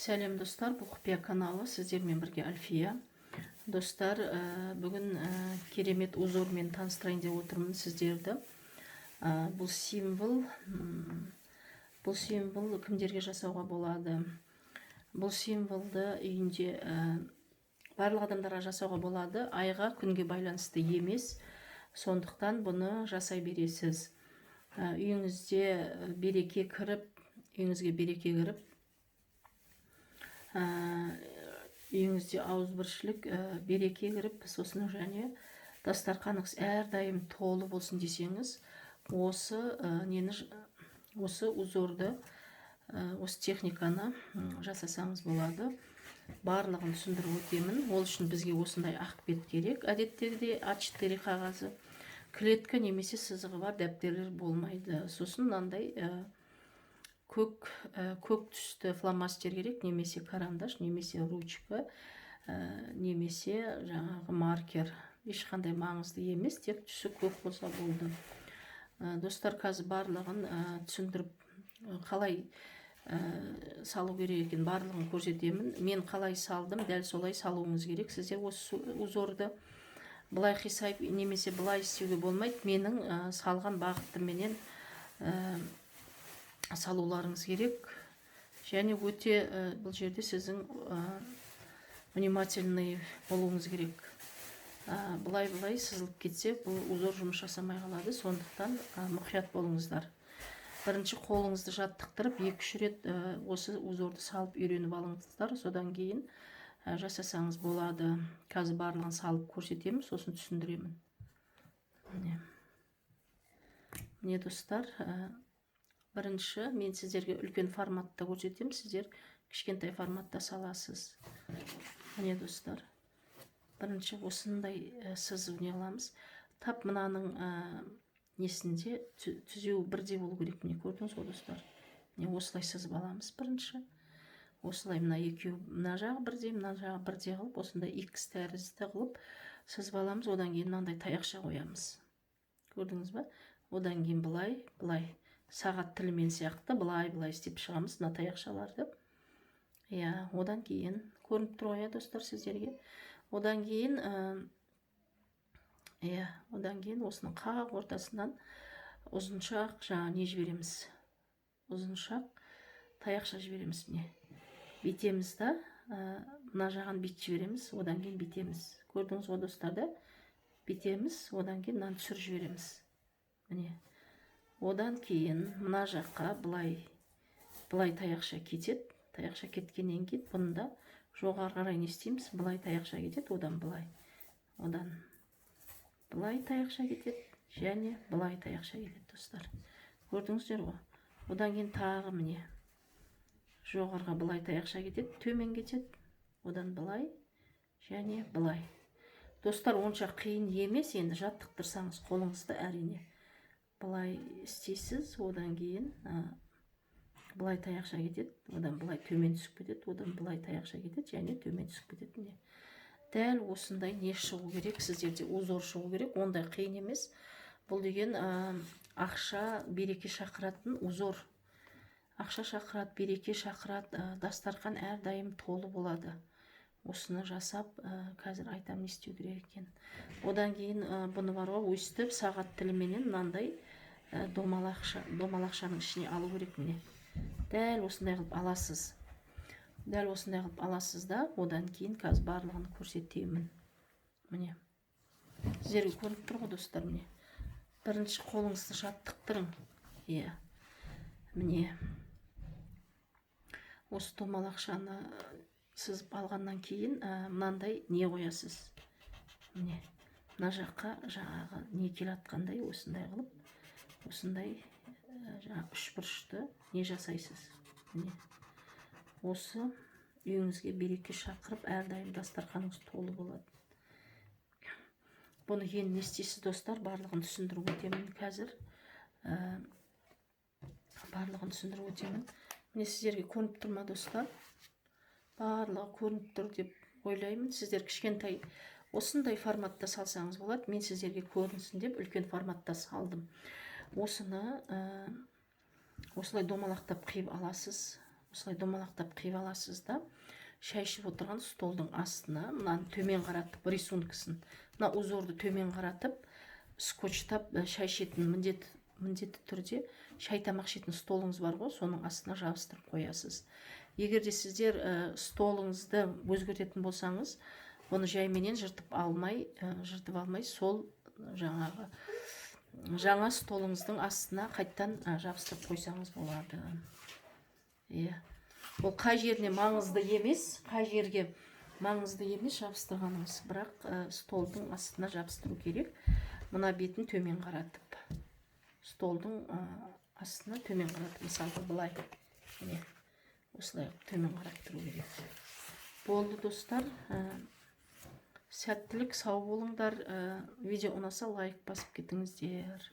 Сәлем, достар! Бұл Құпия каналы, сіздермен бірге Альфия. Достар, бүгін керемет узормен таныстырайын деп отырмын сіздерді. Бұл символ кімдерге жасауға болады? Бұл символды үйінде барлық адамдарға жасауға болады, айға, күнге байланысты емес, сондықтан бұны жасай бересіз. Үйіңізде береке кіріп, үйіңізге береке кіріп, үйіңізде ауызбіршілік, береке кіріп, сосын және дастарқаныңыз әрдайым толы болсын десеңіз, осы нені, осы узорды, осы техниканы жасасаңыз болады. Барлығын түсіндіріп өтемін. Ол үшін бізге осындай ақ бет керек, әдеттегідей А4 қағазы, клетка немесе сызығы бар дәптерлер болмайды. Сосын мынандай көк түсті фломастер керек, немесе карандаш, немесе ручка, немесе жаңағы маркер, ешқандай маңызды емес, тек түсі көк болса болды. Достар, қазір барлығын түсіндіріп, қалай салу керек екен, барлығын көрсетемін. Мен қалай салдым, дәл солай салуыңыз керек сіздер осы узорды. Былай қисайып немесе былай істеуге болмайды, менің салған бағытыменен салуларыңыз керек. Және өте бұл жерде сіздің внимательный болуыңыз керек. Былай былай сызылып кетсе, бұл узор жұмыс жасамай қалады, сондықтан мұқият болыңыздар. Бірінші қолыңызды жаттықтырып, 2-3 рет осы узорды салып үйреніп алыңыздар, содан кейін жасасаңыз болады. Қазір барлығын салып көрсетемін, сосын түсіндіремін. Міне, міне, достар, бірінші мен сіздерге үлкен форматта көрсетемін, сіздер кішкентай форматта саласыз. Міне, достар, бірінші осындай сызу не қыламыз. Тап мынаның несінде түзеуі бірдей болу керек. Міне, көрдіңіз ғой, достар? Міне, осылай сызып аламыз бірінші. Осылай мына екеуі, мына жағы бірдей, мына жағы бірдей қылып, осындай X тәрізді қылып сызып аламыз. Одан кейін мынандай таяқша қоямыз, көрдіңіз ба? Одан кейін былай былай сағат тілімен сияқты былай былай істеп шығамыз мына таяқшаларды, иә. Одан кейін көрініп тұр ғой, иә, достар, сіздерге? Одан кейін иә, одан кейін осының қақ ортасынан ұзыншақ жаңа не жібереміз, ұзыншақ таяқша жібереміз. Міне, бүйтеміз да, мына жағын бүйтіп жібереміз, одан кейін бүйтеміз. Көрдіңіз ғой, достар, да? Бүйтеміз, одан кейін мынаны түсіріп жібереміз. Міне, одан кейін мына жаққа былай былай таяқша кетеді. Таяқша кеткеннен кейін бұны да жоғары қарай не істейміз? Былай таяқша кетеді, одан былай, одан былай таяқша кетеді және былай таяқша кетеді. Достар, көрдіңіздер ғой? Одан кейін тағы, міне, жоғарыға былай таяқша кетеді, төмен кетеді, одан былай және былай. Достар, онша қиын емес енді, жаттықтырсаңыз қолыңызды, әрине. Былай істейсіз, одан кейін былай таяқша кетеді, одан былай төмен түсіп кетеді, одан былай таяқша кетеді және төмен түсіп кетеді. Міне, дәл осындай не шығу керек сіздерде, узор шығу керек. Ондай қиын емес. Бұл деген ақша, береке шақыратын узор. Ақша шақырады, береке шақырады, дастархан әрдайым толы болады осыны жасап. Қазір айтамын не істеу керек екенін. Одан кейін бұны бар ғой, өстіп сағат тіліменен мынандай домалақшаның ішіне алу керек. Міне, дәл осындай қылып аласыз, дәл осындай қылып аласыз да, одан кейін қазір барлығын көрсетемін. Міне, сіздерге көрініп тұр ғой, достар? Міне, бірінші қолыңызды жаттықтырың, иә. Міне, осы домалақшаны сызып алғаннан кейін мынандай не қоясыз. Міне, мына жаққа жаңағы не келатқандай, осындай қылып, осындай жаңағы үшбұрышты не жасайсыз. Міне, осы үйіңізге береке шақырып, әрдайым дастарханыңыз толы болады. Бұны енді не істейсіз, достар? Барлығын түсіндіріп өтемін қазір, барлығын түсіндіріп өтемін. Міне, сіздерге көрініп тұр ма, достар? Барлығы көрініп тұр деп ойлаймын. Сіздер кішкентай осындай форматта салсаңыз болады, мен сіздерге көрінсін деп үлкен форматта салдым. Осыны осылай домалақтап қиып аласыз. Осылай домалақтап қиып аласыз да, шай ішіп отырған столдың астына мынаны төмен қаратып, рисункасын, мына узорды төмен қаратып, скотчтап, шай ішетін, міндетті түрде шай, тамақ ішетін столыңыз бар ғой, соның астына жабыстырып қоясыз. Егер де сіздер столыңызды өзгертетін болсаңыз, бұны жайменен жыртып алмай, сол жаңағы жаңа столыңыздың астына қайттан жабыстырып қойсаңыз болады. Иә, ол қай жеріне маңызды емес, қай жерге маңызды емес жабыстырғаныңыз, бірақ столдың астына жабыстыру керек. Мына бетін төмен қаратып, столдың астына төмен қаратып, мысалға, былай, міне, осылай қылып төмен қараттыру керек. Болды, достар, сәттілік, сау болыңдар. Видео ұнаса, лайк басып кетіңіздер.